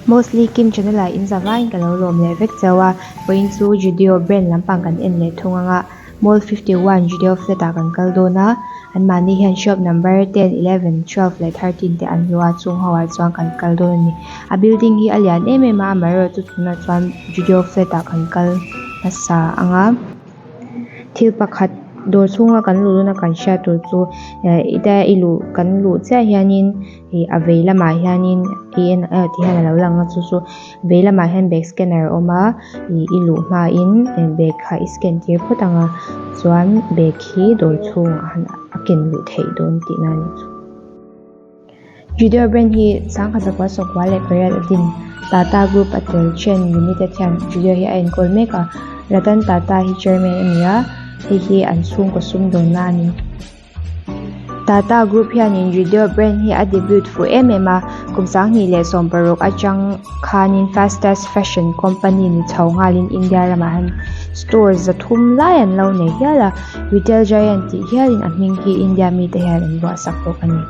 Mostly Kim channel ah in zavaiin ka lo lawm leh vek chauh a, vawiin chu Judeo brand lampang kan en leh thung anga Mall 51 Judeo flat ah kan kal dawn a, anmahni hian shop number 10, 11, 12 leh 13 te an hluah a chung ho ah chuan kan kal dawn a ni. A building hi a lian em em a, amaherawhchu tunah chuan Judeo flat ah kan kal hmasa anga. Thil pakhat dawr chhunga kan luh dawn a kan hriat tur chu eh ita i luh kan luh chiah hianin ih a vei lamah hianin i en ah ti hian a lo lang a chu chu vei lamah hian bag scanner a awm a ih i luh hmain bag kha i scan tir phawt ang a chuan bag hi dawr chhungah han a ken luh theih dawn tihna a nih chu. Judeo brand hi sangkhat zakua sawkua leh pariat a din. Tata Group a tel Chain Limited hian Judeo hi a enkawl mek a, Ratan Tata hi chairman a ni a, hei hi an chhungkaw sumdawnna a ni. Tata Group hianin Judeo brand hi a debut fuh em em a, kum sanghnih leh sawmparuk atang khanin fastest fashion company ni chho nghalin India ramah hian store zathum lai an lo nei hial a. Retail giant tih hialin a hming hi India mite hian an buahsak bawk a ni.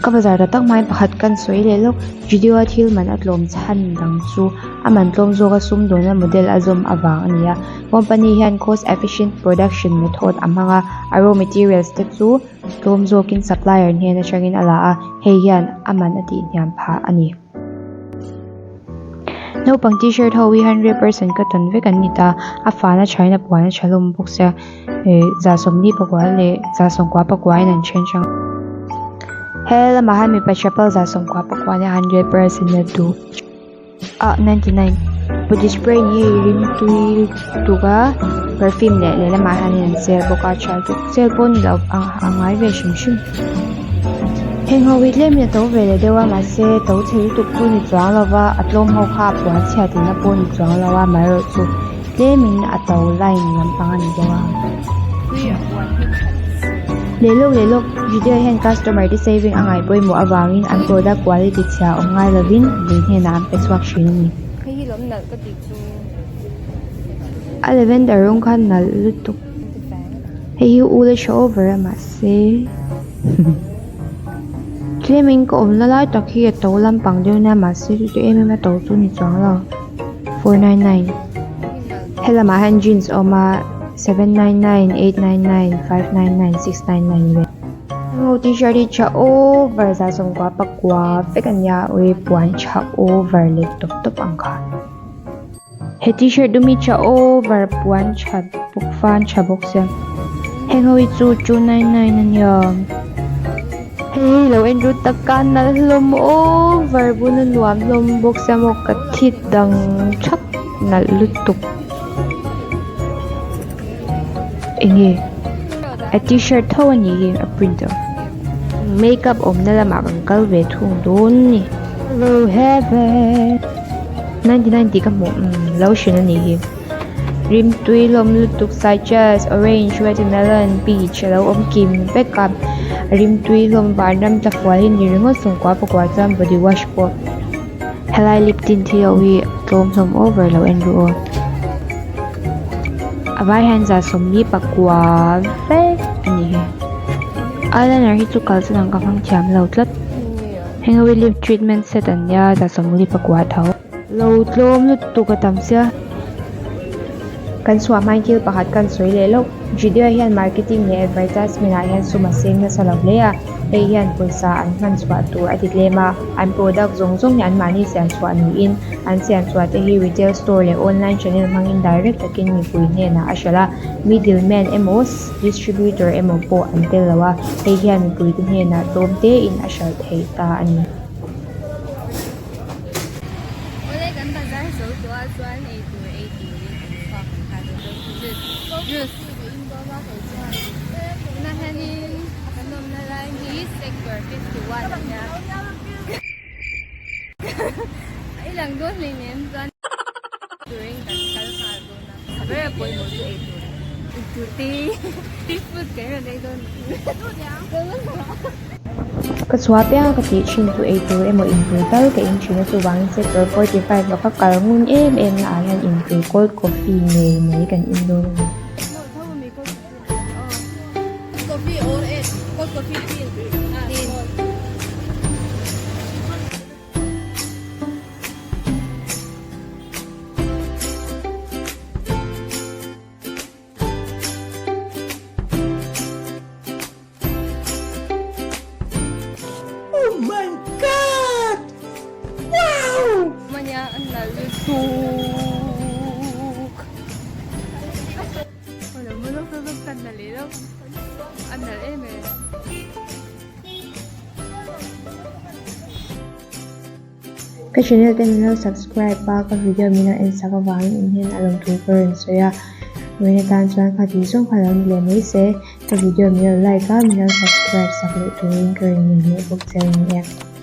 Ka bazar ta tak hmain pakhat kan sawi leh lawk, video a thil man a tlawm chhan dang chu a man tlawm zawka sumdawnna model a zawm avang a ni a. Company hian cost efficient production method a hmang a, a raw materials te chu tlawm zawkin supplier hnen atangin a la a, hei hian a man a tihhniam phah a ni. Naupang t-shirt ho hi 100% cotton vek an ni ta, a fana thain a puan a tha hlawm bawk sia eh za sawmli pakua leh za sawmkua pakua in an then hrang. He lamah hian mipa chapal za sawmkua pakua nia 100% a duh ah 99 body spray ni hei rimtui lutuk a perfume leh lehlamah hianin an sale bawk a tha lutuk sale pawh ni lo a ngai ve hrim hrim. Heng ho hi tlem in a to ve leh deuh a mahse to chhe lutuk chu ni chuang lo va a tlawm ho kha a puan chhiat in a pawh ni chuang lo a amaherawh chu tlem in a to line lampang a ni deuh a. Leh lawk leh lawk video hian customer te saving a ngaih pawimawh avangin an product quality chhia awm ngai lovin lui hnenah an pe chhuak thin a ni. Hei hi lawm nalh ka tih chu. A lavender rawng kha nalh lutuk. Hei hi ul a tha over a mahse tlemin ka awmna lai tak hi a to lampang deuh nia mahse chuti em em a to chu ni chuang lo 499 helamah hian jeans a awm a 799 899 599 699 vel. Heng ho t-shirt hi tha over za sawmkua pakua vek a nia ui puan tha over leh tawp tawp ang kha. He t-shirt dum hi tha over puan tha bawk fan tha bawk sia heng ho hi chu 299 a nia hei hi lo en ru tak a nalh hlawm over bun a nuam hlawm bawk sia maw ka thi dang thak nalh lutuk enge a t-shirt tho a nih hi a print a makeup awmna lamah kan kal ve thung dawn a ni hello heaven. 99 tih ka hmuh umm lotion a nih hi rimtui hlawm lutuk citrus orange watermelon peach alo awm kim vek a rimtui hlawm vanram tla fual hi ni ringawt sawmkua pakua chuan body wash pawh helai lip tint hi ho hi tlawm hlawm over lo en ru aw a vai hian za sawmli pakua vek a ni hi eyeliner hi chu kalsan ang ka hmang thiam lo tlat. Heng ho hi lip treatment set an nia za sawmli pakua tho. Lo tlawm lutuk a tam sia. Kan chhuah hmain thil pakhat kan sawi leh lawk. Judeo hian marketing leh advertisement ah hian sum a seng nasa lo hle a, hei hian pawisa an hman chhuah tur a ti tlem a, an product zawng zawng hi anmahni siam chhuah niin an siam chhuah te hi retail store leh online channel hmangin direct takin mipui hnenah a hralh a, middleman emaw distributor emaw pawh an tel lo a, hei hian mipuite hnenah tlawm tein a hralh theih ta a ni. Awle kan bazar zo tawh a chuan ei tur ei turin kan chhuak ang kha chu juice tunah hianin kan awmna lai hi sector 51 a nia i lang dawn hleinem chuan turin kan kal nghal dawn a. A ber a pawimawh chu ei tur ei tur te street food kan rawn ei dawn Ka chhuah piang a ka tih thin chu ei tur emaw in tur tal ka in thin a chuvangin sector 45 ah ka kal ngun em em na ah hian in tur cold coffee ngei mai kan in dawn a ni. Ka channel te min lo subscribe a, ka video min lo en sak avangin in hian a lawmthu ka rawn sawi a. Vawiin atan chuan kha tih zawng kha lo ni leh mai se, ka video min lo like a, min lo subscribe sak leh turin ka rawn ngen leh bawk che a ni e.